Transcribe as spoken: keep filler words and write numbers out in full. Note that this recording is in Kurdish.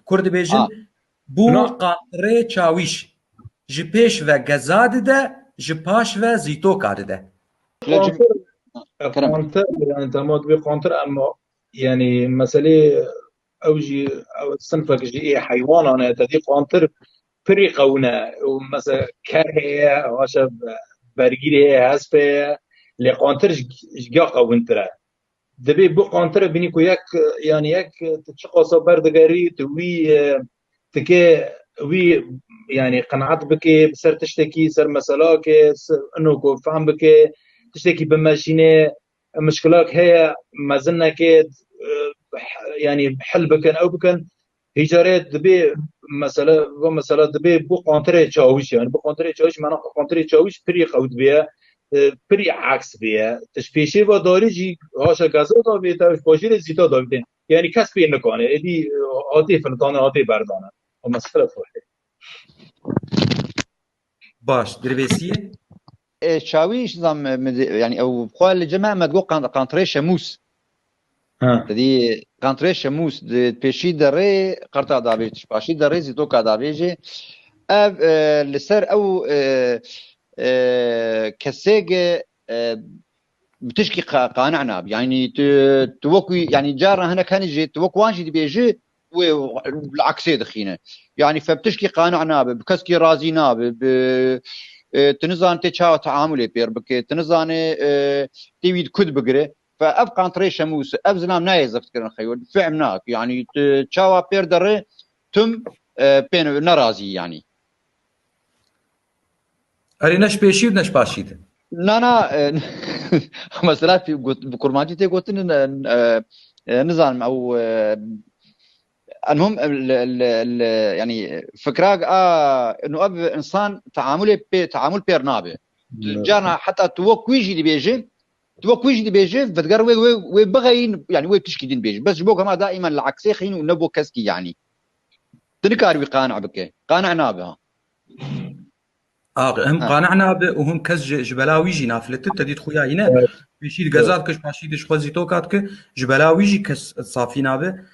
Kur dibêjin, bû qantirê çawîş. Ji pêş ve geza dide, ji paş ve zîtoka dide. Qantir, qantir, yani, tema dibê qantir, ama, yani, meselê ew jî, ew sinfek jî ê heywanan e, te dî qantir pirî qewin e. Û mesela ker heye, haşa bergîrê heye, hesp heye, lê qantir ji, ji giya qewintir e. Dibê bi qantir e, bînî ku yek, yani yek, tu çiqasa ber digerî, tu wî, e, tikê wî, yani qenaet bikê, bi ser tiştekî, ser meselakê, ser ino ku fehm bikê, tiştekî bimeşînê, mişkilak heye, mezinekê, e, yani hil bikin, ew bikin. Hîcarê dibê mesele, va mesela dibê bu qantirê çawîş, yani bu qantirê çawîş, mena qantirê çawîş pirî qewt bê, e, pirî aks bê. Tişt pêşê va darî jî haşa geza da bê, tewş bajêrê zîta da bê. Yani kes pê nikane. Êdî, e, hatê filtane, hatê berdane. O mesele xwe. Baş, dirvêsiyê? E, çawîş zam, e, mi di-, yani ew xwe li cem me digot qan-, qantirê şemûs. Ha. Didî qantirê şemûs di pêşî derê qerta davêj, paşî derê zîtoka davêjê. Ev, e, li ser ew, e, e, kesêge, e, bi tişkî qa-, qane nabe. Yani tu, tu wekî, yani carna hinek hene jî, tu wek wan jî dibêji, wê li aksê dixîne. Yani fe bi tişkî qane nabe, bi keskî razî nabe, bi, e, tu nizane tê çawa teamulê pêr bike, tu nizane, e, tê wî di ku bigire. Fe ev qantirê şemûs, ev zilam nayê zift kirin xeyr, fehm nak. Yani tu çawa pêr derê, tim, e, pê ne-, nerazî yani. Erê ne ji pêşî û ne ji paşî de. Na, na, e, mesela pi-, got-, bi kurmancî tê gotin, e, e, e, nizanim ew, e, المهم, e, li, li, li, yani fikrak a, ino ev insan teamulê pê, teamul pêr nabe. Tu carna heta tu wek wî jî dibêje, tu wek wî jî dibêje, vediger wê, wê, wê bixeyîn, yani wê tişkî din bêje. Bes ji bo hema daîman li aksê xeyîn û ne bo keskî yani. Tu nikarî wî qane bike. Qane nabe ha. Ax, him Ha. qane nabe û him kes ji, ji bela wî jî nafilitit, te dît xuya yîne. Evet. Pêşî di Evet. geza dike, ji paşî di ji xwe zîtoka dike, ji bela wî jî kes safî nabe.